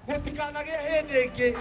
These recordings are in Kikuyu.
Gũtikanagĩe hĩndĩ ĩngĩ.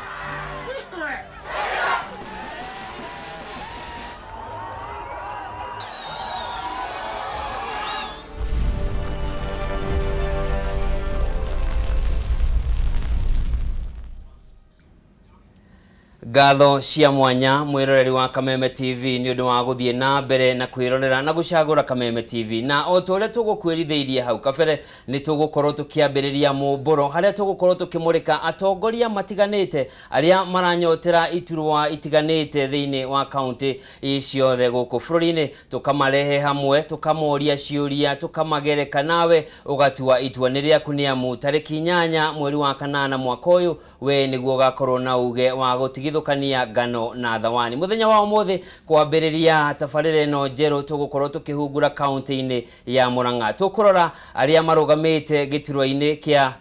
Ngatho cia mwanya mwiroreri wa Kameme TV nĩ ũndũ wa gũthiĩ na mbere na kwĩrorera na gũcagũra Kameme TV. Na o ta ũrĩa tũgũkwĩrithĩirie hau kabere, nĩ tũgũkorwo tũkĩambĩrĩria mũmbũro harĩa tũgũkorwo tũkĩmũrĩka atongoria matiganĩte arĩa maranyotera iturwa itiganĩte thĩinĩ wa kaunti ciothe gũkũ bũrũri-inĩ, tũkamarehe hamwe, tũkamoria ciũria, tũkamagereka, nawe ũgatua itua nĩ rĩaku, nĩ amu tarĩki 8 mweri wa 8 mwaka ũyũ we nĩguo ũgakorwo na uge wa gũtigithũkania ngano na thawani. Mũthenya wa ũmũthĩ kwambĩrĩria tabarĩra ĩno njerũ tũgũkorwo tũkĩhungura kaunti-inĩ ya Murang'a. Tũkũrora arĩa marũgamĩte gĩturwa-inĩ kĩa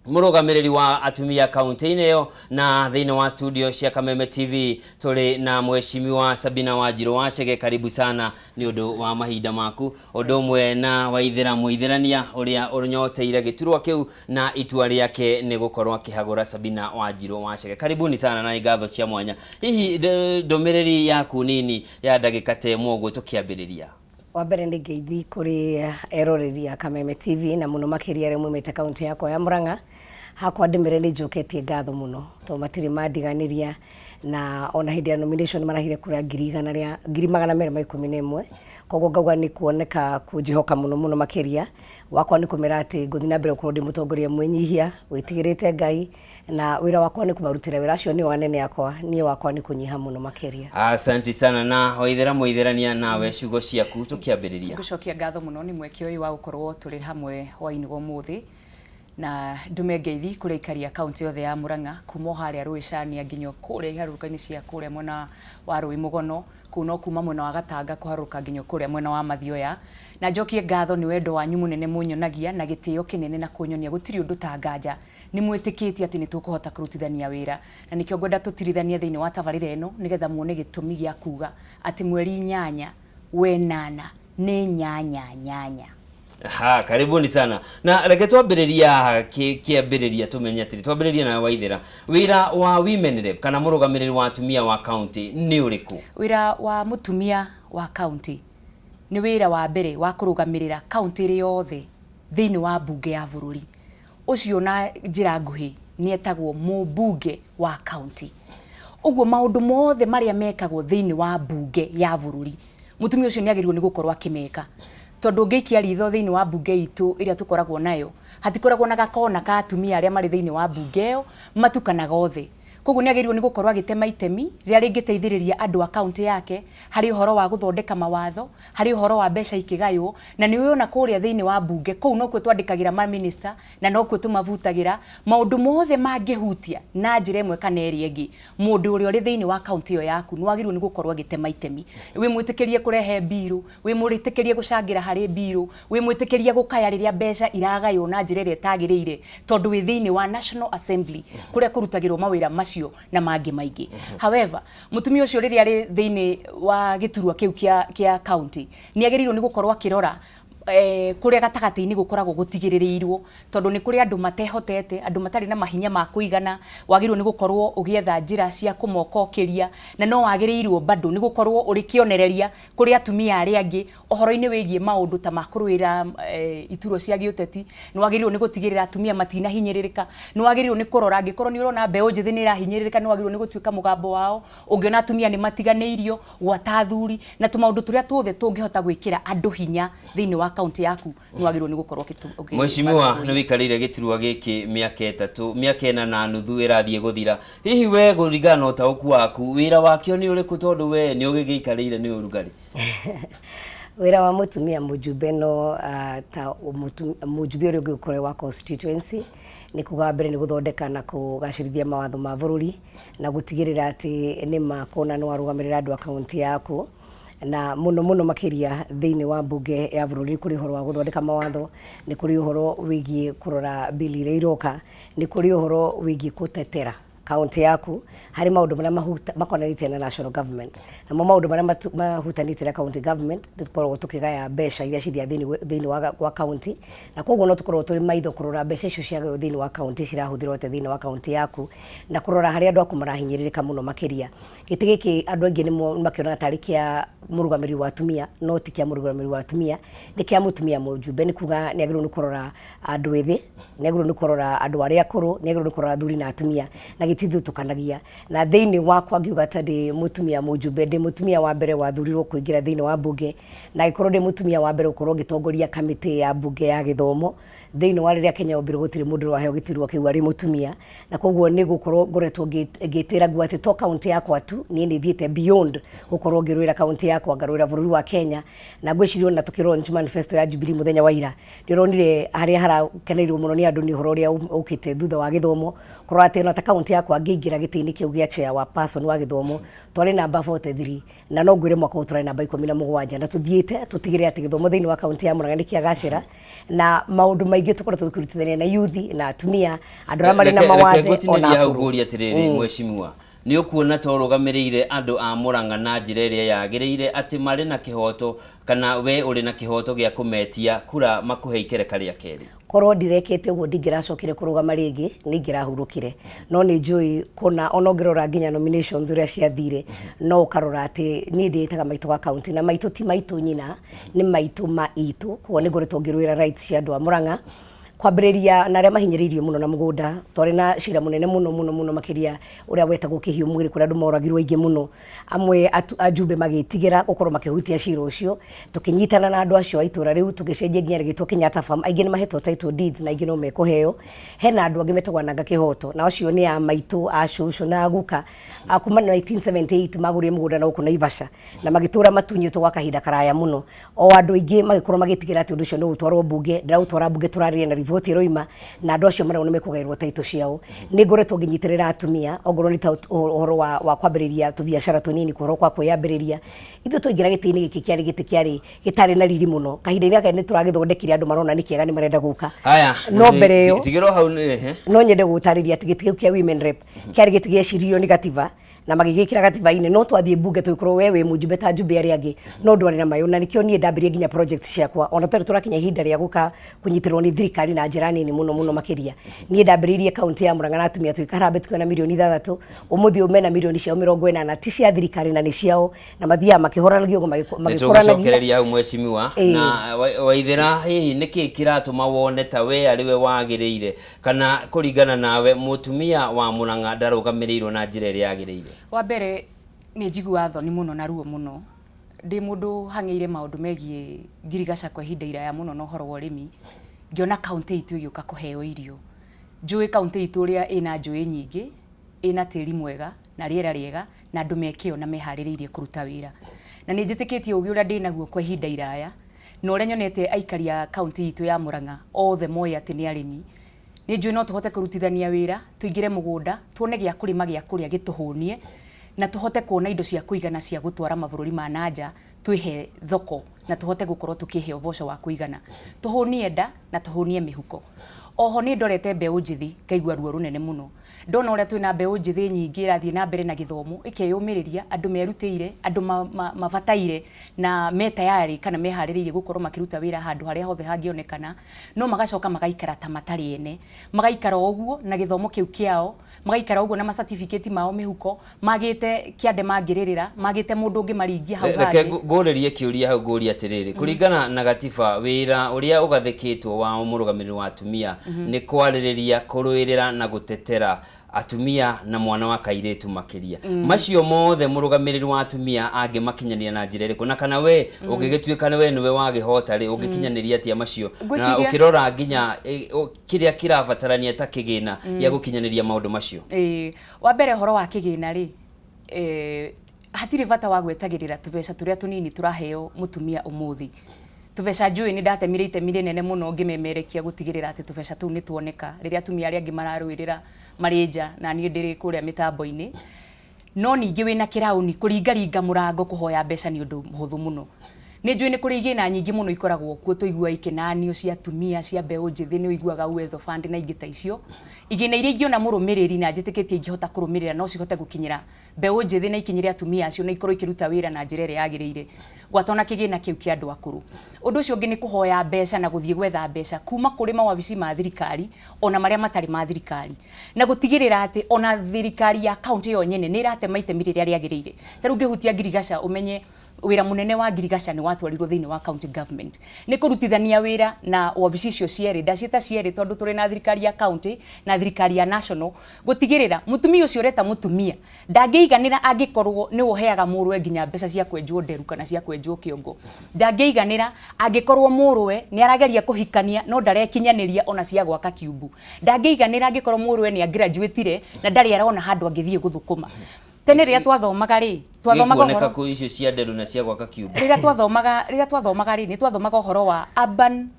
mũrũgamĩrĩri wa atumia kaunti-inĩ ĩyo, na thĩinĩ wa studio cia Kameme TV tũrĩ na Mheshimiwa Sabina Wanjirũ Wachege. Karibu sana nĩ ũndũ wa mahinda maku, ũndũ ũmwe na Waithĩra Mũithĩrania ũrĩa ũnyoteire gĩturwa kĩu na itua rĩake nĩ gũkorwo akĩhagũra Sabina Wanjirũ Wachege. Karibuni sana na ngatho cia mwanya. Hihi ndũmĩrĩri yaku nini ya ndagĩka ta ĩmwe ũguo tũkĩambĩrĩria? Wa mbere nĩ ngeithi kũrĩ eroreri a Kameme TV, na mũno makĩria arĩa mumĩte kaunti yakwa ya Murang'a. Hakwa ndĩmere nĩ njoketie ngatho mũno tondũ matirĩ mandiganĩria, na ona hĩndĩ ya nomination marahire kura ngiri igana rĩa ngiri magana merĩ ma ikũmi na ĩmwe. Koguo ngauga nĩ kuoneka kũnjĩhoka mũno mũno makĩria. Wakwa nĩ kũmera atĩ ngũthiĩ na mbere gũkorwo ndĩ mũtongoria mwĩnyihia, wĩtigĩrĩte Ngai, na wĩra wakwa nĩ kũmarutĩra wĩra. Acio nĩo anene akwa, niĩ wakwa nĩ kũnyiha mũno makĩria. Asanti sana. Na Waithera Mũithĩrania, nawe ciugo ciaku tũkĩambĩrĩria. Ngũcokia ngatho mũno nĩ mweke ũyũ wa gũkorwo tũrĩ hamwe hwaĩ-inĩ wa ũmũthĩ, na ndume ngeithi kũrĩ aikari a kaunti yothe ya Murang'a, kuma o harĩa Rũĩ Cania nginya kũrĩa iharũrũka-inĩ cia kũrĩa mwena wa Rũĩ Mũgono, kũu no kuma mwena wa Gatanga kũharũrũka nginya kũrĩa mwena wa Mathioya. Na njokie ngatho nĩ wendo wanyu mũnene mũnyonagia na gĩtĩo kĩnene na kũnyonia gũtirĩ ũndũ ta nganja. Nĩ mwĩtĩkĩtie atĩ nĩ tũkũhota kũrutithania wĩra, na nĩkĩo ngwenda tũtirithanie thĩinĩ wa tabarĩra ĩno nĩgetha muone gĩtũmi gĩa kuga atĩ mweri 8 wenana nĩ nyanya nyanya. Ha, karibuni sana. Na reke twambĩrĩria kĩambĩrĩria tũmenye atĩrĩ, twambĩrĩrie nawe Waithĩra, wĩra wa women rep kana mũrũgamĩrĩri wa atumia wa county nĩ ũrĩkũ? Wĩra wa mũtumia wa county nĩ wĩra wa mbere wa kũrũgamĩrĩra county ĩrĩ yothe thĩinĩ wa mbunge ya bũrũri. Ũcio na njĩra nguhĩ nĩ etagwo mũmbunge wa county. Ũguo maũndũ mothe marĩa mekagwo thĩinĩ wa mbunge ya bũrũri, mũtumia ũcio nĩ agĩrĩirwo nĩ gũkorwo akĩmeka. Tondũ ũngĩikia ritho thĩinĩ wa mbunge itũ ĩrĩa tũkoragwo nayo, hatikoragwo na gakona ka atumia arĩa marĩ thĩinĩ wa mbunge ĩyo, matukanaga othe. Koguo nĩ agĩrĩirwo nĩ gũkorwo agĩtema itemi rĩrĩa rĩngĩteithĩrĩria andũ a kaunti yake harĩ ũhoro wa gũthondeka mawatho, harĩ ũhoro wa mbeca ikĩgaywo, na nĩ ũĩ ona kũrĩa thĩinĩ wa mbunge, kũu nokuo twandĩkagĩra ma minister na nokuo tũmavutagĩra, maũndũ mothe mangĩhutia na njĩra ĩmwe kana ĩrĩa ĩngĩ, mũndũ ũrĩa ũrĩ thĩinĩ wa kaunti ĩyo yaku nĩ wagĩrĩirwo nĩ gũkorwo agĩtema itemi. Wĩ mwĩtĩkĩrie kũrehe mbirũ, wĩ mwĩtĩkĩrie gũcangĩra harĩ mbirũ, wĩ mwĩtĩkĩrie gũkaya rĩrĩa mbeca iragaywo na njĩra ĩrĩa ĩtagĩrĩire, tondũ wĩ thĩinĩ wa National Assembly kũrĩa kũrutagĩrwo mawĩra macio na mangĩ maingĩ. However, mũtumia ũcio rĩrĩa arĩ thĩinĩ wa gĩturwa kĩu kĩa county, nĩ agĩrĩirwo nĩ gũkorwo akĩrora kũrĩa gatagatĩ-inĩ gũkoragwo gũtigĩrĩrĩirwo, tondũ nĩ kũrĩ andũ matehotete, andũ matarĩ na mahinya ma kũigana, wagĩrĩirwo nĩ gũkorwo ũgĩetha njĩra cia kũmokokĩria, na no wagĩrĩirwo bado nĩ gũkorwo ũrĩ kĩonereria kũrĩ atumia arĩa angĩ ũhoro-inĩ wĩgiĩ maũndũ ta ma kũrũĩra iturwa cia gĩũteti. Nĩ wagĩrĩirwo nĩ gũtigĩrĩra atumia matinahinyĩrĩrĩka, nĩ wagĩrĩirwo nĩ kũrora angĩkorwo nĩ ũrona mbeũ njĩthĩ nĩ ĩrahinyĩrĩrĩka, nĩ wagĩrĩirwo nĩ gũtuĩka mũgambo wao. Ũngĩona atumia nĩ matiganĩirio, gwata athuri, na tũmaũndũ tũrĩa tuothe tũngĩhota gwĩkĩra andũ hinya thĩinĩ wa kaunti yaku, nĩ wagĩrĩirwo nĩ gũkorwo. Mheshimiwa, nĩ wĩikarĩire gĩturwa gĩkĩ mĩaka 3, mĩaka 4 na nuthu ĩrathiĩ gũthira. Hihi we kũringana na ũtaũku waku, wĩra wakĩo nĩ ũrĩkũ, tondũ we nĩ ũgĩgĩikarĩire nĩ ũrugarĩ? Wĩra wa mũtumia mũjumbe no ta mũjumbe ũrĩa ũngĩ ũkorwo wa constituency nĩ kuga wa mbere nĩ gũthondeka na kũgacĩrithia mawatho ma bũrũri na gũtigĩrĩra atĩ nĩ makona nĩ warũgamĩrĩra andũ a kaunti yaku, na mũno mũno makĩria thĩinĩ wa mbunge ya bũrũri nĩ kũrĩ ũhoro wa gũthondeka mawatho, nĩ kũrĩ ũhoro wĩgiĩ kũrora bill iria iroka, nĩ kũrĩ ũhoro wĩgiĩ gũtetera Kaunti yaku harĩ maũndũ marĩa makonanĩtie na national government, namo maũndũ marĩa mahutanĩtie na county government nĩ tũkoragwo tũkĩgaya mbeca iria cithiaga thĩinĩ wa county, na koguo no tũkorwo tũrĩ maitho kũrora mbeca icio ciagaywo thĩinĩ wa county cirahũthĩrwo atĩa thĩinĩ wa county yaku, na kũrora harĩa andũ aku marahinyĩrĩrĩka mũno makĩria. Gĩtĩ gĩkĩ andũ aingĩ nĩ makĩonaga tarĩ kĩa mũrũgamĩrĩri wa atumia, no ti kĩa mũrũgamĩrĩri wa atumia, nĩ kĩa mũtumia mũjumbe. Nĩ kuga nĩ agĩrĩirwo nĩ kũrora andũ ethĩ, nĩ agĩrĩirwo nĩ kũrora andũ arĩa akũrũ, nĩ agĩrĩirwo nĩ kũrora athuri na atumia, na gĩtithutũkanagia. Na thĩinĩ wakwa ngiuga ta ndĩ mũtumia mũjumbe, ndĩ mũtumia wa mbere wathurirwo kũingĩra thĩinĩ wa mbunge, na agĩkorwo ndĩ mũtumia wa mbere gũkorwo ngĩtongoria kamĩtĩ ya mbunge ya gĩthomo thĩinĩ wa rĩrĩa Kenya yombirwo. Gũtirĩ mũndũ waheo gĩturwa kĩu arĩ mũtumia, na koguo nĩ gũkorwo ngoretwo ngĩtĩra nguo atĩ to kaunti yakwa tu, niĩ nĩ thiĩte beyond gũkorwo ngĩrũĩra kaunti yakwa, ngarũĩra bũrũri wa Kenya. Na ngwĩciria ona tũkĩ launch manifesto ya Jubilee mũthenya wa ira, nĩ ũronire harĩa harakeneirwo mũno nĩ andũ nĩ ũhoro ũrĩa ũkĩte thutha wa gĩthomo, kũrora atĩ ona ta kaunti yakwa ngĩingĩra gĩtĩ-inĩ kĩu gĩa chair wa person wa gĩthomo twarĩ namba 43, na no ngwĩre mwaka ũyũ tũrarĩ namba 17, na tũthiĩte tũtigĩrĩre atĩ gĩthomo thĩinĩ wa kaunti ya Murang'a nĩ kĩagacĩra, na maũndũ maingĩ tũkoretwo tũkĩrutithania na youth na atumia, andũ arĩa marĩ na Reke mawathe ona ngũtinĩrie hau akũrũ. Ngũria atĩrĩrĩ, mheshimiwa, nĩ ũkuona ta ũrũgamĩrĩire andũ a Murang'a na njĩra ĩrĩa yagĩrĩire, atĩ marĩ na kĩhoto kana we ũrĩ na kĩhoto gĩa kũmetia kura makũhe ikereka rĩa kerĩ? Korwo ndirekete ũguo, ndingĩracokire kũrũgama rĩngĩ, nĩ ingĩrahurũkire. No nĩ njũĩ kũna ona ũngĩrora nginya nominations ũrĩa ciathire, no ũkarora atĩ niĩ ndĩĩtaga maitũ wa kaunti, na maitũ ti maitũ nyina, nĩ maitũ ma itũ. Koguo nĩ ngoretwo ngĩrũĩra rights cia andũ a Murang'a, kwambĩrĩria na arĩa mahinyĩrĩirio mũno na mũgũnda. Twarĩ na cira mũnene mũno mũno mũno makĩria ũrĩa wetagwo Kĩhiũ Mwĩrĩ, kũrĩa andũ moragirwo aingĩ mũno, amwe ajumbe magĩtigĩra gũkorwo makĩhutia cira ũcio. Tũkĩnyitana na andũ acio a itũra rĩu, tũgĩcenjia nginya rĩgĩtwo Kenyatta Farm. Aingĩ nĩ mahetwo title deeds na aingĩ no mekũheo. Hena andũ angĩ metagwo Ananga Kĩhoto, na acio nĩ a maitũ, a cũcũ na guka a kuma 1978 magũrire mũgũnda na gũkũ Naivasha na magĩtũra matunyĩtwo gwa kahinda karaya mũno. O andũ aingĩ magĩkorwo magĩtigĩra atĩ ũndũ ũcio nĩ ũgũtwarwo mbunge, ndĩraũtwara mbunge, tũrarĩria na riboti ĩroima, na andũ acio marauga nĩ mekũgaĩrwo title ciao. Nĩ ngoretwo ngĩnyitĩrĩra atumia, ongorwo nĩ ta ũhoro wa kwambĩrĩria tũbiacara tũnini, kũhoro kwa kwĩyambĩrĩria. Ithuĩ twaingĩra gĩtĩ-inĩ gĩkĩ kĩarĩ gĩtĩ kĩarĩ gĩtarĩ na riri mũno. Kahinda-inĩ gaka nĩ tũragĩthondekire, andũ marona nĩ kĩega, nĩ marenda gũka. Haya. No mbere ĩyo Tigĩrwo hau nĩ no nyende gũtarĩria atĩ gĩtĩ kĩu kĩa women rep kĩarĩ gĩtĩ gĩeciririo nĩ gatiba na magĩgĩkĩra gatiba-inĩ, no twathiĩ mbunge tũgĩkorwo we wĩ mũjumbe ta njumbe arĩa angĩ, no ndwarĩ na mayũ. Na nĩkĩo niĩ ndambĩrĩrie nginya project ciakwa ona tũtarĩ tũrakinya ihinda rĩa gũka kũnyitĩrwo nĩ thirikari na njĩra nini mũno mũno makĩria. Niĩ ndambĩrĩirie kaunti ya Murang'a na atumia twĩka harambee, tukiona mirioni 6. Ũmũthĩ ũyũ mena mirioni ciao 80, ti cia thirikari na nĩ ciao, na mathiaga makĩhũranagia ũguo nĩ magĩkũranagia. Tũgũcokereria hau, mheshimiwa. Na Waithera, hihi nĩkĩ kĩratũma wone ta we arĩ we wagĩrĩire, kana kũringana nawe mũtumia wa Murang'a ndarũgamĩrĩirwo na njĩra ĩrĩa yagĩrĩire? Wa mbere, nĩ njiguaga thoni mũno na ruo mũno ndĩ mũndũ hang'ĩire maũndũ megiĩ ngirigaca kwa ihinda iraya mũno na ũhoro wa ũrĩmi, ngĩona kaũntĩ itũ ĩgĩũka kũheo irio. Njũĩ kaũntĩ itũ ũrĩa ĩna njũĩ nyingĩ, ĩna tĩri mwega na rĩera rĩega, na andũ me kĩo na meharĩrĩirie kũruta wĩra. Na nĩ njĩtĩkĩtie ũgĩ ũrĩa ndĩnaguo kwa ihinda iraya na ũrĩa nyonete aikari a kaũntĩ itũ ya Murang'a othe moĩ atĩ nĩ arĩmi, nĩ njũĩ no tũhote kũrutithania wĩra, tũingĩre mũgũnda, tuone gĩa kũrĩma, gĩa kũrĩa gĩtũhũnie, na tũhote kuona indo cia kũigana cia gũtwara mabũrũri ma nanja, twĩhe thoko na tũhote gũkorwo tũkĩhe ũboco wa kũigana, tũhũnie nda na tũhũnie mĩhuko. Oho nĩ ndorete mbeũ njĩthĩ, ngaigua ruo rũnene mũno ndona ũrĩa twĩna mbeũ njĩthĩ nyingĩ ĩrathiĩ na mbere na gĩthomo, ĩkeyũmĩrĩria, andũ merutĩire, andũ mabataire na me tayari kana meharĩrĩirie gũkorwo makĩruta wĩra handũ harĩa hothe hangĩonekana, no magacoka magaikara ta matarĩ ene, magaikara o ũguo na gĩthomo kĩu kĩao, magaikara ũguo na macertificate mao mĩhuko, magĩte kĩande mangĩrĩrĩra, magĩte mũndũ ũngĩmaringia hau Reke hangĩ. Ngũrĩrie kĩũria hau, ngũrie atĩrĩrĩ, kũringana na gatiba, wĩra ũrĩa ũgathĩkĩtwo wa mũrũgamĩrĩri wa atumia nĩ kwarĩrĩria, kũrũĩrĩra na gũtetera atumia na mwana wa kairĩtu makĩria. Macio mothe mũrũgamĩrĩri wa atumia angĩmakinyanĩria na njĩra ĩrĩkũ, na kana we ũngĩgĩtuĩka we nĩwe wagĩhota rĩ, ũngĩkinyanĩria atĩa macio na ũkĩrora nginya kĩrĩa kĩrabatarania ta kĩgĩna gĩa gũkinyanĩria maũndũ macio? Ĩĩ, wa mbere, ũhoro wa kĩgĩna rĩ, hatirĩ bata wa gwetagĩrĩra tũbeca tũrĩa tũnini tũraheo mũtumia ũmũthĩ. Tũbeca njũĩ nĩ ndatemire itemi rĩnene mũno ngĩmemerekia gũtigĩrĩra atĩ tũbeca tũu nĩ tuoneka, rĩrĩa atumia arĩa angĩ mararũĩrĩra marĩ nja na niĩ ndĩrĩ kũrĩa mĩtambo-inĩ. No ningĩ wĩna kĩraũni, kũringaringa mũrango kũhoya mbeca nĩ ũndũ mũhũthũ mũno. Nĩ njũĩ nĩ kũrĩ igĩna nyingĩ mũno ikoragwo kuo tũiguaga ikĩnanio cia atumia, cia mbeũ njĩthĩ, nĩ ũiguaga Uwezo Fund na ingĩ ta icio. Igĩna iria ingĩona mũrũmĩrĩri na njĩtĩkĩtie ingĩhota kũrũmĩrĩra no cihote gũkinyĩra mbeũ njĩthĩ na ikinyĩre atumia acio na ikorwo ikĩruta wĩra na njĩra ĩrĩa yagĩrĩire, gwata ona kĩgĩna kĩu kĩa andũ akũrũ. Ũndũ ũcio ũngĩ nĩ kũhoya mbeca na gũthiĩ gwetha mbeca kuma kũrĩ mawabici ma thirikari ona marĩa matarĩ ma thirikari, na gũtigĩrĩra atĩ ona thirikari ya kaunti yo nyene nĩ ĩratema itemi rĩrĩa rĩagĩrĩire. Ta rĩu ngĩhutia ngirigaca, ũmenye wĩra mũnene wa ngirigaca nĩ watwarirwo thĩinĩ wa county government, nĩ kũrutithania wĩra na wabici icio cierĩ. Ndaciĩta cierĩ tondũ tũrĩ na thirikari ya county na thirikari ya national, gũtigĩrĩra mũtumia ũcio ũreta mũtumia ndangĩiganĩra angĩkorwo nĩwe ũheaga mũrũwe nginya mbeca cia kwenjwo nderu kana cia kwenjwo kĩongo. Ndangĩiganĩra angĩkorwo mũrũwe nĩ arageria kũhikania no ndarekinyanĩria ona cia gwaka kiumbu. Ndangĩiganĩra angĩkorwo mũrũwe nĩ agraduatire na ndarĩ arona handũ angĩthiĩ gũthũkũma. Tene rĩrĩa twathomaga rĩ, twathomaga Gĩkuoneka ũhoro kũ icio cia nderu na cia gwaka kiumbu. Rĩrĩa twathomaga rĩ, nĩ twathomaga ũhoro wa urban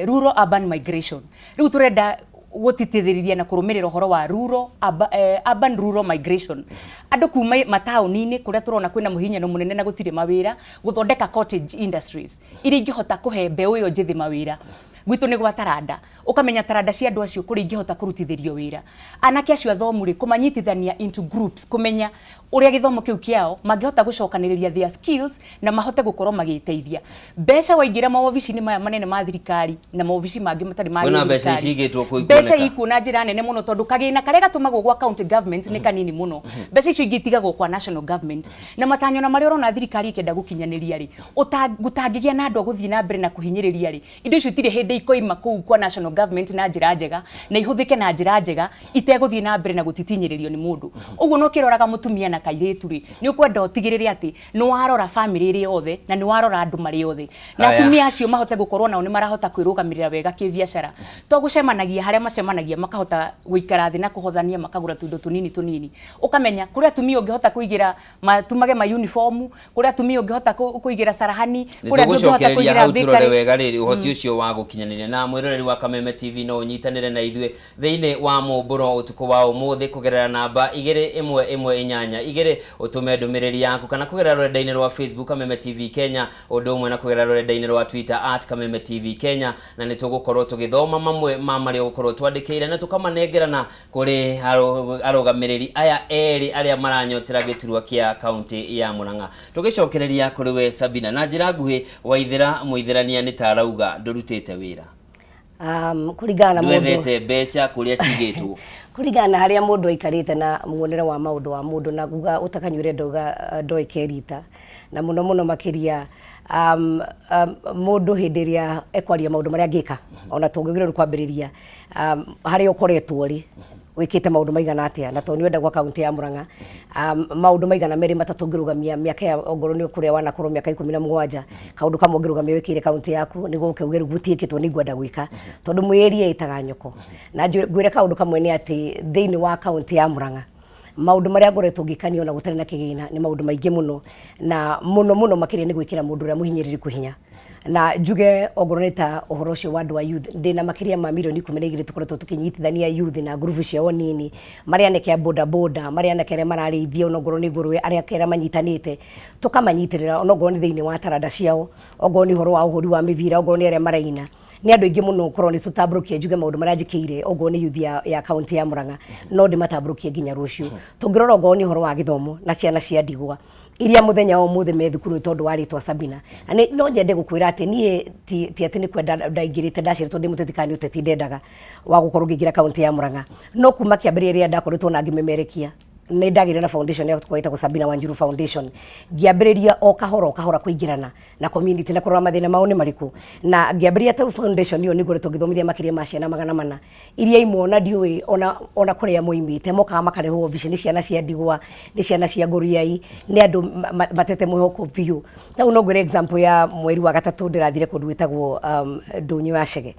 rural urban migration. Rĩu tũrenda gũtitithĩrĩria na kũrũmĩrĩra ũhoro wa rural urban rural migration, andũ kuma mataũni-inĩ kũrĩa tũrona kwĩna mũhinyano mũnene na gũtirĩ mawĩra, gũthondeka cottage industries iria ingĩhota kũhe mbeũ ĩyo njĩthĩ mawĩra. Gwitũ nĩ gwa taranda, ũkamenya taranda cia andũ acio, kũrĩa ingĩhota kũrutithĩrio wĩra anake acio athomu rĩ, kũmanyitithania into groups, kũmenya ũrĩa gĩthomo kĩu kĩao mangĩhota gũcokanĩrĩria their skills na mahote gũkorwo magĩteithia. Mbeca waingĩra mawobici-inĩ maya manene ma thirikari na mawobici mangĩ matarĩ ma Kwĩna mbeca gĩthirikari, ici igĩtwo kũu mbeca ikuoneka. ikuo na njĩra nene mũno, tondũ kagĩna karĩa gatũmagwo gwa county government nĩ kanini mũno. Mbeca icio ingĩ itigagwo kwa national government, na matanya na marĩa ũrona thirikari ĩkĩenda gũkinyanĩria rĩ, gũtangĩgĩa na andũ a gũthiĩ na mbere na kũhinyĩrĩria rĩ, indo icio itirĩ hĩndĩ ikoima kũu kwa national government na njĩra njega na ihũthĩke na njĩra njega itegũthiĩ na mbere na gũtitinyĩrĩrio nĩ mũndũ. Ũguo no kĩroraga mũtumia na kairĩtu rĩ, nĩ ũkwenda ũtigĩrĩre atĩ nĩ warora famĩlĩ ĩrĩ yothe na nĩ warora andũ marĩ othe, na Haya. atumia acio mahote gũkorwo nao nĩ marahota kwĩrũgamĩrĩra wega kĩbiacara, to gũcemanagia harĩa macemanagia, makahota gũikara thĩ na kũhothania, makagũra tũindo tũnini tũnini. Ũkamenya kũrĩ atumia ũngĩhota kũigĩra matumage ma uniform, kũrĩ atumia ũngĩhota kũigĩra carahani, Nĩ kũrĩ andũ ũngĩhota tũgũcokereria kũigĩra hau tũrore bakery. Wega rĩrĩ ũhoti ũcio wa gũkinyanĩria. Na mwĩroreri wa Kameme TV, no ũnyitanĩre na ithuĩ thĩinĩ wa mũmbũro ũtukũ wa ũmũthĩ kũgerera namba 21182 ũtũme ndũmĩrĩri yaku, kana kũgerera rũrenda-inĩ rwa Facebook Kameme TV Kenya, ũndũ ũmwe na kũgerera rũrenda-inĩ rwa Twitter @KamemeTVKenya, na nĩ tũgũkorwo tũgĩthoma mamwe ma marĩa ũgũkorwo twandĩkĩire na tũkamanengerana kũrĩ arũgamĩrĩri aya erĩ arĩa maranyotera gĩturwa kĩa kaunti ya Murang'a. Tũgĩcokereria kũrĩ we Sabina, na njĩra nguhĩ, Waithĩra mũithĩrania nĩ ta arauga ndũrutĩte wĩra. Kũringana na mũndũ Ndwethete mbeca kũrĩa cigĩtwo. Kũringana na harĩa mũndũ aikarĩte na muonere wa maũndũ wa mũndũ, na kuga ũtakanyuĩre ndauga ndoĩ kerita na mũno mũno makĩria mũndũ hĩndĩ ĩrĩa ekwaria maũndũ marĩa angĩka, ona tũngĩgĩrĩrwo nĩ kwambĩrĩria harĩa ũkoretwo rĩ, wĩkĩte maũndũ maigana atĩa, na tondũ nĩ wenda gwa kaunti ya Murang'a, maũndũ maigana merĩ matatũ ũngĩrũgamia mĩaka ya ongorwo nĩ kũrĩa wanakorwo mĩaka 17, kaũndũ kamwe ũngĩrũgamia wĩkĩire kaunti yaku nĩguo ũke uge rĩu gũtiĩkĩtwo, nĩ ngwenda gwĩka, tondũ mwĩĩria ĩtaga nyoko. Na ngwĩre kaũndũ kamwe nĩ atĩ thĩinĩ wa kaunti ya Murang'a, maũndũ marĩa ngoretwo ngĩkania ona gũtarĩ na kĩgĩna nĩ maũndũ maingĩ mũno, na mũno mũno makĩria nĩ gwĩkĩra mũndũ ũrĩa mũhinyĩrĩrĩku hinya. Na njuge ongorwo nĩ ta ũhoro ũcio wa andũ a youth, ndĩna makĩria ma mirioni 12 tũkoretwo tũkĩnyitithania youth na ngurubu ciao nini, marĩa anake a boda boda, marĩa anake arĩa mararĩithia onokorwo nĩ ngũrwe, arĩa ake arĩa manyitanĩte, tũkamanyitĩrĩra onokorwo nĩ thĩinĩ wa taranda ciao, ongorwo nĩ ũhoro wa ũhũri wa mĩbira, ongorwo nĩ arĩa maraina, nĩ andũ aingĩ mũno. Korwo nĩ tũtambũrũkie njuge maũndũ marĩa njĩkĩire ongorwo nĩ youth ya kaunti ya Murang'a, no ndĩmatambũrũkie nginya rũciũ. Tũngĩrora ongorwo nĩ ũhoro wa gĩthomo na ciana cia ndigwa iria mũthenya wa ũmũthĩ me thukuru nĩ tondũ wa rĩtwa Sabina. Na no nyende gũkwĩra atĩ niĩ ti atĩ nĩ kwenda ndaingĩrĩte, ndaciarĩtwo ndĩ mũteti kana nĩ ũteti ndendaga wa gũkorwo ngĩingĩra kaunti ya Murang'a, no kuma kĩambĩrĩria rĩrĩa ndakoretwo na ngĩmemerekia, nĩ ndagĩire na foundation yakwa ĩtagwo Sabina Wanjiru Foundation, ngĩambĩrĩria o kahora o kahora kũingĩrana na community na kũrora mathĩna mao nĩ marĩkũ. Na ngĩambĩrĩria ta foundation ĩyo, nĩ ngoretwo ngĩthomithia makĩria ma ciana 400 iria imwe ona ndiũĩ ona kũrĩa moimĩte, mokaga makarehwo obici nĩ ciana cia ndigwa, nĩ ciana cia ngũriai, nĩ andũ matete mwĩhoko biũ. Rĩu no ngwĩre example ya mweri wa gatatũ, ndĩrathire kũndũ gwĩtagwo ndũnyũ ya Chege,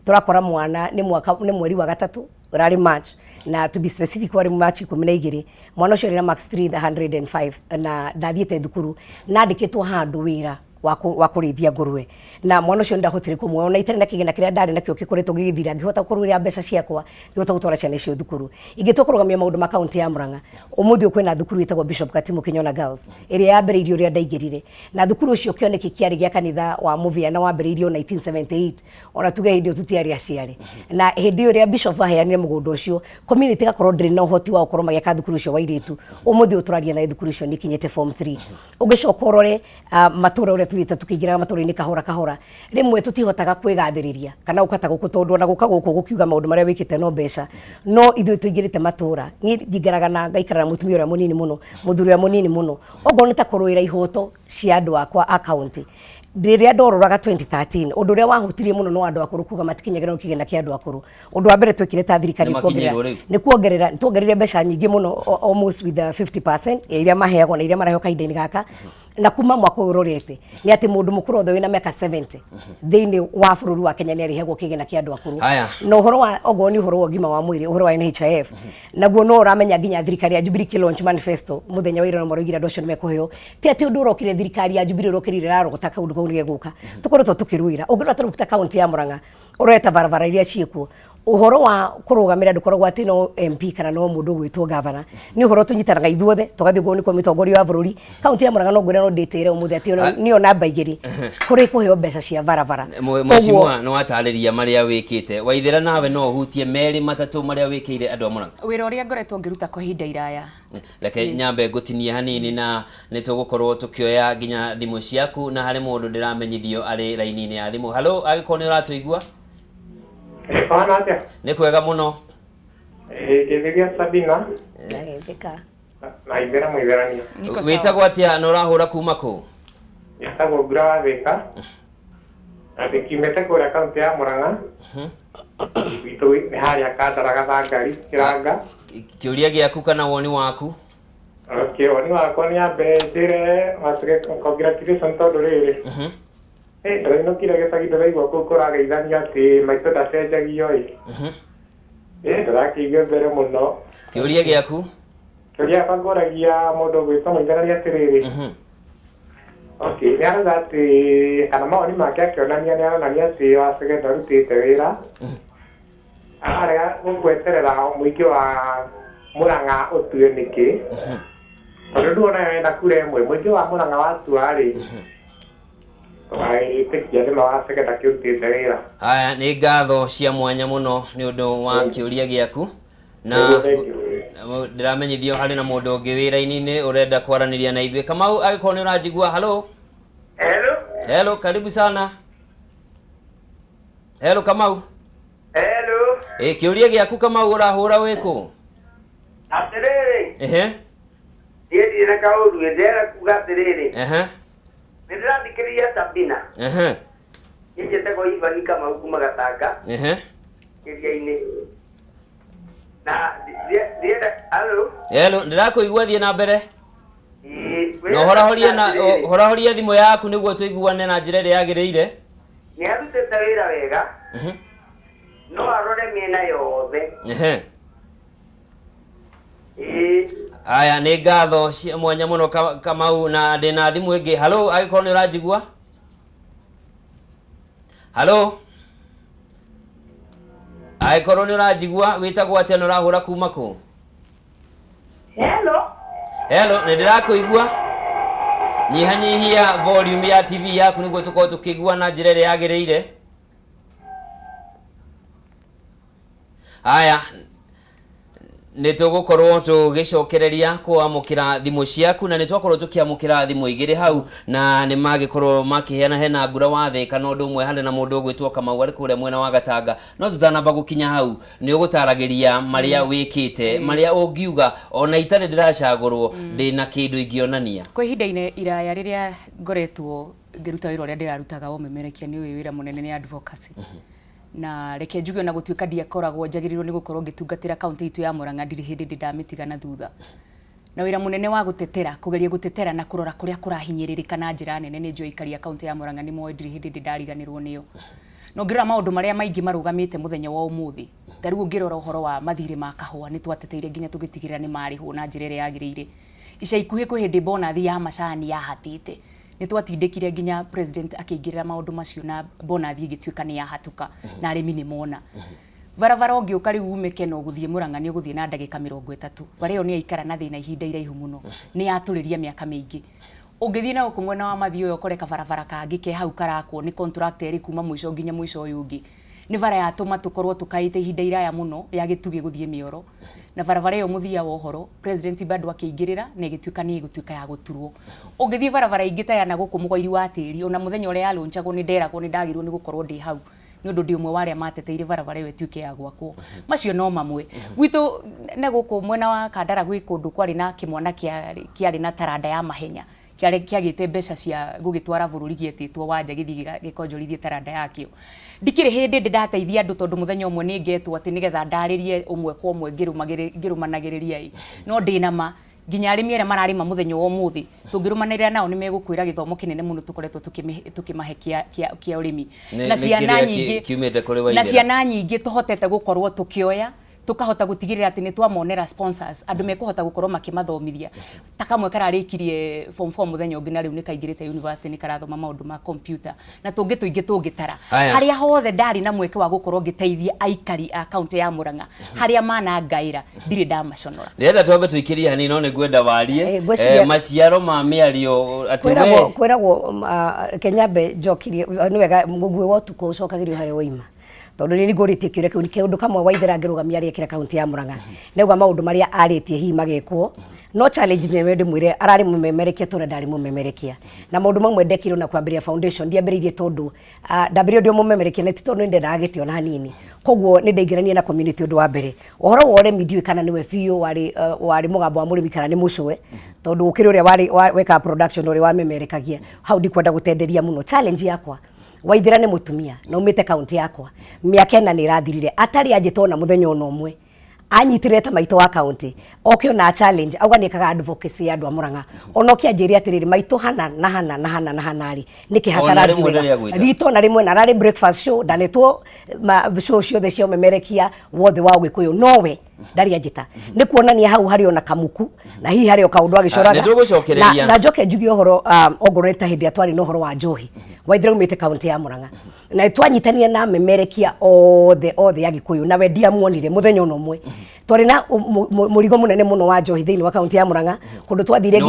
tũrakora mwana nĩ mwaka nĩ mweri wa gatatũ, ũrarĩ March, na to be specific warĩ March 12. Mwana ũcio arĩ na marks 305 na ndathiĩte thukuru na andĩkĩtwo handũ wĩra. Wa kũrĩithia ngũrwe, na mwana ũcio ndahotire kũmuoya ona itarĩ na kĩgĩna kĩrĩa ndarĩ nakĩo gĩkoretwo gĩgĩthira, ngĩhota kũrũĩra mbeca ciakwa, ngĩhota gũtwara ciana icio thukuru. Ingĩtua kũrũgamia maũndũ ma kaunti ya Murang'a, ũmũthĩ ũyũ kwĩna thukuru ĩtagwo Bishop Katimu Kinyona Girls, ĩrĩa yambĩrĩirio ũrĩa ndaingĩrire na thukuru ũcio. Kĩoneki kĩarĩ gĩa kanitha wa Mũvĩa na wambĩrĩirio 1978, ona tuge hĩndĩ ĩyo tũtiarĩ aciare. Na hĩndĩ ĩyo ĩrĩa bishop aheanire mũgũnda ũcio, community ĩgakorwo ndĩrĩ na ũhoti wa gũkorwo magĩaka thukuru ũcio wa airĩtu. Ũmũthĩ ũyũ tũraria naye, thukuru ũcio nĩ ikinyĩte form 3. Ũngĩcoka ũrore matũra ũrĩa tuthiĩte tũkĩingĩraga matũra-inĩ kahora kahora, rĩmwe tũtihotaga kwĩgathĩrĩria kana gũka ta gũkũ, tondũ ona gũka gũkũ gũkiuga maũndũ marĩa wĩkĩte no mbeca. No ithuĩ tũingĩrĩte matũra, niĩ njingaraga na ngaikara na mũtumia ũrĩa mũnini mũno, mũthuri ũrĩa mũnini mũno, okorwo nĩ ta kũrũĩra ihoto cia andũ akwa a kaunti. Rĩrĩa ndororaga 2013, ũndũ ũrĩa wahutirie mũno no andũ akũrũ kuga matikinyagĩrwo nĩ kĩgĩna kĩa andũ akũrũ. Ũndũ wa mbere twekire ta thirikari Nĩ makinyĩirwo rĩu? Nĩ kuongerera tuongereire mbeca nyingĩ mũno, almost with the 50% ya iria maheagwo na iria maraheo kahinda-inĩ gaka. Na kuma mwaka ũyũ ũrorete nĩ atĩ mũndũ mũkũrũ othe wĩna mĩaka 70 thĩinĩ wa bũrũri wa Kenya nĩ arĩheagwo kĩgĩna kĩa andũ akũrũ. Haya. Na ũhoro wa okorwo nĩ ũhoro wa ũgima wa mwĩrĩ, ũhoro wa NHIF naguo, no ũramenya nginya thirikari ya Jubilee launch manifesto mũthenya wa ira, no maroigire andũ acio nĩ mekũheo. Ti atĩ ũndũ ũrokire thirikari ya Jubilee ũrokĩrire ĩrarogota kaũndũ kau nĩ gegũka, tũkoretwo tũkĩrũĩra. Ũngĩrora ta rĩu ta kaunti ya Murang'a, ũroreta barabara iria ciĩkuo, ũhoro wa kũrũgamĩra ndũkoragwo atĩ no MP kana no mũndũ ũgwĩtwo gavana, nĩ ũhoro tũnyitanaga ithuothe tũgathiĩ kuo nĩ kwa mĩtongoria wa bũrũri. Kaunti ya Murang'a no ngwĩra, no ndĩtĩre ũmũthĩ atĩ Ah. nĩyo namba 2 kũrĩ kũheo mbeca cia barabara. Mheshimiwa, nĩ watarĩria marĩa wĩkĩte. Waithĩra, nawe no ũhutie merĩ matatũ marĩa wĩkĩire andũ a Murang'a. Wĩra ũrĩa ngoretwo ngĩruta kwa ihinda iraya. Reke nyambe ngũtinie hanini, na nĩ tũgũkorwo tũkĩoya nginya thimũ ciaku, na harĩ mũndũ ndĩramenyithio arĩ raini-inĩ ya thimũ. Halo, angĩkorwo nĩ ũratũigua. Bana atĩa? Nĩ kwega mũno. Ngĩthĩria Sabina Nagethĩka. Na Ithera mũitherania. Niko sawa. Wĩtagwo atĩa na ũrahũra kuma kũ? Njĩtagwo Ngura wa Thĩka na ndĩkiumĩte kũrĩa kaunti ya Murang'a. Gwitũ nĩ harĩa Kandara Gathangari Kĩranga. Kĩũria gĩaku kana woni waku? Okay, woni wakwa nĩ ambe njĩre watuge congratulation, tondũ rĩrĩ, ndĩrainũkire gĩcagi, ndĩraigua kũu kũrageithania atĩ maitũ ndacenjagio ĩ. Ndĩrakĩigua mbere mũno. Kĩũria gĩaku? Kĩũria gĩakwa ngũragia mũndũ ũgwĩtwo mũitherania atĩrĩrĩ, okay, nĩ arauga atĩ kana mawoni make akĩonania, nĩ aronania atĩ Wacege ndarutĩte wĩra, ararega gweterera mũingĩ wa Murang'a ũtue nĩkĩ, tondũ nduona wena kura ĩmwe mũingĩ wa Murang'a watua rĩ, tũgagĩtĩkia nĩma Wacege ndakĩrutĩte wĩra. Haya, nĩ ngatho cia mwanya mũno nĩ ũndũ wa kĩũria gĩaku, na Nĩguo, thank you. Ndĩramenyithio harĩ na mũndũ ũngĩ wĩra-inĩ ũrenda kwaranĩria na ithuĩ. Kamau, angĩkorwo nĩ ũranjigua, halo. Hello. Hello, karibu sana. Hello, Kamau. Hello. Ĩ, kĩũria gĩaku, Kamau, ũrahũra wĩkũ? Atĩrĩrĩ, niĩ ndirĩ na kaũru, ndĩrenda kuga atĩrĩrĩ, nĩ ndĩrathikĩrĩria Sabina. Niĩ njĩtagwo Ivan Kamau kuma Gatanga kĩria-inĩ. Na ndĩrenda, hello. Hello, ndĩrakũigua, thiĩ na mbere. Ĩĩ, Na ũhorahorie na atĩrĩrĩ, ũhorahorie thimũ yaku nĩguo tũiguane na njĩra ĩrĩa yagĩrĩire. Nĩ arutĩte wĩra wega, no arore mĩena yothe. Ĩĩ. Aya, nĩ ngatho cia mwanya mũno, Kamau, na ndĩna thimũ ĩngĩ. Halo, angĩkorwo nĩ ũranjigua, halo, angĩkorwo nĩ ũranjigua, wĩtagwo atĩa na ũrahũra kuma kũ? Hello. Hello, nĩ ndĩrakũigua. Nyihanyihia volume ya TV yaku nĩguo tũkorwo tũkĩigua na njĩra ĩrĩa yagĩrĩire. Haya, nĩ tũgũkorwo tũgĩcokereria kwamũkĩra thimũ ciaku, na nĩ twakorwo tũkĩamũkĩra thimũ igĩrĩ hau, na nĩ magĩkorwo makĩheana hena Ngura wa Thĩka na ũndũ ũmwe harĩ na mũndũ ũgwĩtwo Kamau arĩ kũrĩa mwena wa Gatanga. No tũtanamba gũkinya hau, nĩ ũgũtaragĩria marĩa wĩkĩte, marĩa ũngiuga ona itarĩ ndĩracagũrwo ndĩna kĩndũ ingĩonania. Kwa ihinda-inĩ iraya rĩrĩa ngoretwo ngĩruta wĩra ũrĩa ndĩrarutaga wa ũmemerekia, nĩ ũyũ wĩra mũnene nĩ advocacy, na reke njuge ona gũtuĩka ndiakoragwo njagĩrĩirwo nĩ gũkorwo ngĩtungatĩra kaunti itũ ya Murang'a, ndirĩ hĩndĩ ndĩ ndamĩtiga na thutha, na wĩra mũnene wa gũtetera, kũgeria gũtetera na kũrora kũrĩa kũrahinyĩrĩrĩka na njĩra nene. Nĩ njũĩ aikari a kaunti ya Murang'a nĩ moĩ ndirĩ hĩndĩ ndĩ ndariganĩrwo nĩo. Na ũngĩrora maũndũ marĩa maingĩ marũgamĩte mũthenya wa ũmũthĩ, ta rĩu ũngĩrora ũhoro wa mathirĩ ma kahũa, nĩ twateteire nginya tũgĩtigĩrĩra nĩ marĩhwo na njĩra ĩrĩa yagĩrĩire. Ica ikuhĩ kwĩ hĩndĩ bonathi ya macani yahatĩte. Nĩ twatindĩkire nginya president akĩingĩrĩra maũndũ macio na bonathi ĩgĩtuĩka nĩ yahatũka na arĩmi nĩ mona. Barabara ũngĩũka rĩu ume Keno gũthiĩ Murang'a nĩ ũgũthiĩ na ndagĩka 30. Bara ĩyo nĩ yaikara na thĩna ihinda iraihu mũno, nĩ yatũrĩria mĩaka mĩingĩ. Ũngĩthiĩ na gũkũ mwena wa Mathioya ũkore kabarabara kangĩ ke hau karakwo nĩ contractor ĩrĩ kuma mũico nginya mũico ũyũ ũngĩ. Nĩ bara yatũma tũkorwo tũkaĩte ihinda iraya mũno ya Gĩtugĩ gũthiĩ Mĩoro. Na barabara ĩyo mũthia wa ũhoro president bado akĩingĩrĩra na ĩgĩtuĩka nĩ ĩgũtuĩka ya gũturwo. Ũngĩthiĩ barabara ingĩ ta ya na gũkũ Mũgoiri wa Tĩri, ona mũthenya ũrĩa yarũnjagwo nĩ nderagwo nĩ ndagĩrĩirwo nĩ gũkorwo ndĩ hau nĩ ũndũ ndĩ ũmwe wa arĩa mateteire barabara ĩyo ĩtuĩke ya gwakwo. Macio no mamwe. Gwitũ na gũkũ mwena wa Kandara gwĩ kũndũ kwarĩ na kĩmwana kĩarĩ na taranda ya mahenya, kĩarĩ kĩagĩte mbeca cia gũgĩtwara bũrũri gĩetĩtwo wanja gĩthiĩ gĩkonjorithie taranda yakĩo. Ndikĩrĩ hĩndĩ ndĩ ndateithia andũ tondũ mũthenya ũmwe nĩ ngetwo atĩ nĩgetha ndarĩrie ũmwe kwa ũmwe ngĩrũmanagĩrĩria ĩ. No ndĩna ma nginya arĩmi arĩa mararĩma mũthenya wa ũmũthĩ tũngĩrũmanĩrĩra nao nĩ megũkwĩra gĩthomo kĩnene mũno tũkoretwo tũkĩmahe kĩa ũrĩmi. Na ciana nyingĩ kiumĩte kũrĩ Waithera. Na ciana nyingĩ tũhotete gũkorwo tũkĩoya tukahota gutigirira ati ni twamonera sponsors andu mekuhota gukorwo makimathomithia. Ta kamwe kararikirie form 4 muthenya ungi na riu ni kaingirite university ni karathoma maundu ma computer na tungi tuingi tungitara. Haria hothe ndari na mweke wa gukorwo ngiteithia aikari a kaunti ya Murang'a haria manangaira ndiri ndamaconora. Ndĩrenda twambe tuikirie hanini no nĩ ngwenda warie maciaro ma mĩario atĩ we kwĩragwo Kenyambe njokirie nĩ wega mũguĩ wa ũtukũ ũcokagĩrio harĩa woima. Tondu ni ngũrĩtie kĩũria kĩu kĩũndũ kamwe Waithera angĩrũgamia arĩkĩra kaunti ya Murang'a nauga maũndũ marĩa arĩtie hihi magekwo no challenge nĩ ndĩmwĩre ararĩ mũmemerekia tondũ ndarĩ mũmemerekia na maũndũ mamwe ndekirwo na kwambĩrĩria foundation ndiambĩrĩirie tondũ ndambĩrĩirie ndĩ mũmemerekia na ti tondũ nĩndendaga gĩtĩo na hanini koguo nĩ ndaingĩrania na community ũndũ wa mbere ũhoro wa ũrĩmi ndiũĩ kana nĩwe biũ warĩ mũgambo wa mũrĩmi kana nĩ mũcũwe tondũ ũkĩrĩ ũrĩa warĩ wekaga production ũrĩa wamemerekagia hau ndikwenda gũtenderia mũno. Challenge yakwa Waithera nĩ mũtumia na umĩte kaunti yakwa mĩaka ĩna nĩ ĩrathirire atarĩ anjĩta ona mũthenya ona ũmwe anyitire ta maitũ wa kaunti oke ona challenge auga nĩ ekaga advocacy ya andũ a Murang'a ona oke anjĩre atĩrĩrĩ maitũ hana na hana na hana na hana rĩ nĩkĩ hatarathi rito na rĩmwe na ararĩ breakfast show ndanetwo show ciothe cia ũmemerekia wothe wa Ũgĩkũyũ nowe ndarĩ anjĩta nĩ kuonania hau harĩ ona kamuku na hihi harĩ o kaũndũ agĩcoraga na njoke njuge ũhoro ongorwo nĩ ta hĩndĩ ĩrĩa twarĩ na ũhoro wa njohi Waithera umĩte kaunti ya Murang'a na twanyitania na memerekia othe othe ya Gĩkũyũ na we ndiamuonire mũthenya ona ũmwe twarĩ na mũrigo mũnene mũno wa njohi thĩinĩ wa kaunti ya Murang'a kũndũ twathire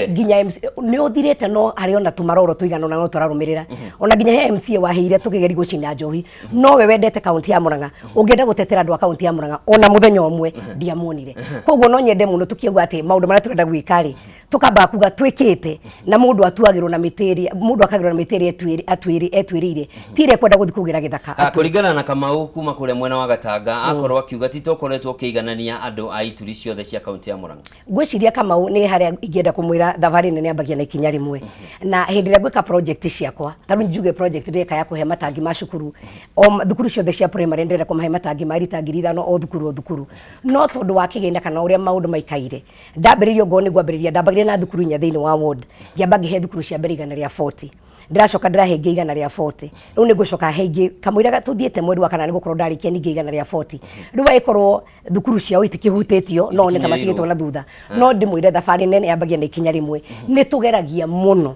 nginya MC nĩ ũthirĩte no harĩ ona tũmaroro tũigana ona no tũrarũmĩrĩra ona nginya he MCA waheire tũkĩgeria gũcina njohi no we wendete kaunti ya Murang'a ũngĩenda gũtetera andũ a kaunti ya Murang'a ona mũthenya ũmwe ndiamuonire. Koguo no nyende mũno tũkiuga atĩ maũndũ marĩa tũrenda gwĩka rĩ tukamba kuga twĩkĩte na mũndũ atuagĩrwo na mĩtĩ ĩrĩa mũndũ akagĩrwo na mĩtĩ ĩrĩa etwĩrĩire ti ĩrĩa ekwenda gũthiĩ kũgĩra gĩthaka. Kũringana na Kamau kuma kũrĩa mwena wa Gatanga akorwo akiuga ti tũkoretwo ũkĩiganania andũ a ituri ciothe cia kaunti ya Murang'a. Ngwĩciria Kamau nĩ harĩa ingĩenda kũmwĩra thabarĩ nene ambagia na ikinya rĩmwe na hĩndĩ ĩrĩa ngwĩka project ciakwa ta rĩu njuge project ndĩreka ya kũhe matangi ma cukuru o thukuru ciothe cia primary ndĩrenda kũmahe matangi ma rita 5,000 o thukuru o thukuru no tondũ wa kĩgĩna kana ũrĩa maũndũ maikaire ndambĩrĩria ongorwo nĩ ngwambĩrĩria ndambagĩrĩria na thukuru inya thĩinĩ wa ward ngĩamba ngĩhe thukuru cia mbere 140 ndĩracoka ndĩrahe ingĩ 140 rĩu nĩ ngũcoka he ingĩ kamũira tũthiĩte mweri wa kana nĩ gũkorwo ndarĩkia ningĩ 140 rĩu agĩkorwo thukuru ciao itikĩhutĩtio no nĩ ta matigĩtwo na thutha no ndĩmwĩre thabarĩ nene yambagia na ikinya rĩmwe nĩ tũgeragia mũno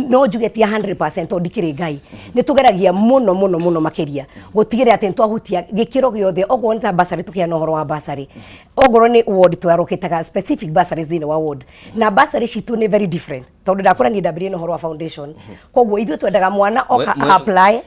no njuge ti 100% tondũ ndikĩrĩ Ngai nĩ tũgeragia mũno mũno mũno makĩria gũtigĩrĩra atĩ nĩtwahutia gĩkĩro gĩothe okorwo nĩ ta bursary tũkĩheana ũhoro wa bursary okorwo nĩ ward twarokĩtaga specific bursaries thĩinĩ wa ward na bursary citũ nĩ very different tondũ ndakũra niĩ ndambĩrĩrie na ũhoro wa foundation koguo ithuĩ twendaga mwana oka apply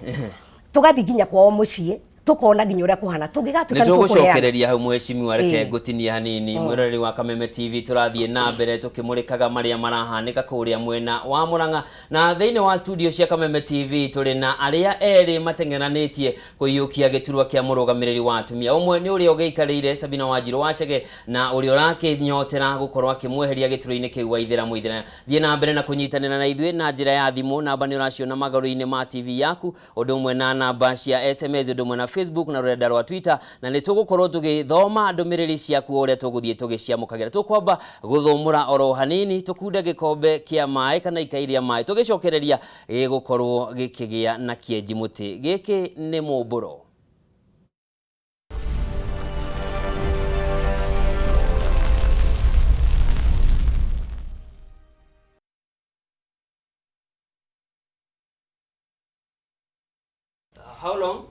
tũgathiĩ nginya kwao mũciĩ tukona nginya ũrĩa kũhana tũngĩgatuĩka nĩ tũgũcokereria hau mheshimiwa reke ngũtinie hanini mwĩroreri wa Kameme TV tũrathiĩ na mbere tũkĩmũrĩkaga marĩa marahanĩka kũrĩa mwena wa Murang'a na thĩinĩ wa studio cia Kameme TV tũrĩ na arĩa erĩ mateng'eranĩtie kũiyũkia gĩturwa kĩa mũrũgamĩrĩri wa atumia ũmwe nĩ ũrĩa ũgĩikarĩire Sabina Wanjiru Wachege na ũrĩa ũrakĩnyotera gũkorwo akĩmweheria gĩturwa-inĩ kĩu Waithera Mũithera. Thiĩ na mbere na kũnyitanĩra na ithuĩ na njĩra ya thimũ namba nĩ ũraciona magũrũ-inĩ ma TV yaku ũndũ ũmwe na namba cia SMS ũndũ ũmwe na Facebook na rũrenda rwa Twitter na nĩ tũgũkorwo tũgĩthoma ndũmĩrĩri ciaku ũrĩa tũgũthiĩ tũgĩciamũkagĩra. Tũkwamba gũthũmũra oro hanini tũkunde gĩkombe kĩa maĩ kana ikai rĩa maĩ tũgĩcokereria gĩgũkorwo gĩkĩgĩa na kĩenji mũtĩ. Gĩkĩ nĩ Mũmbũro. How long?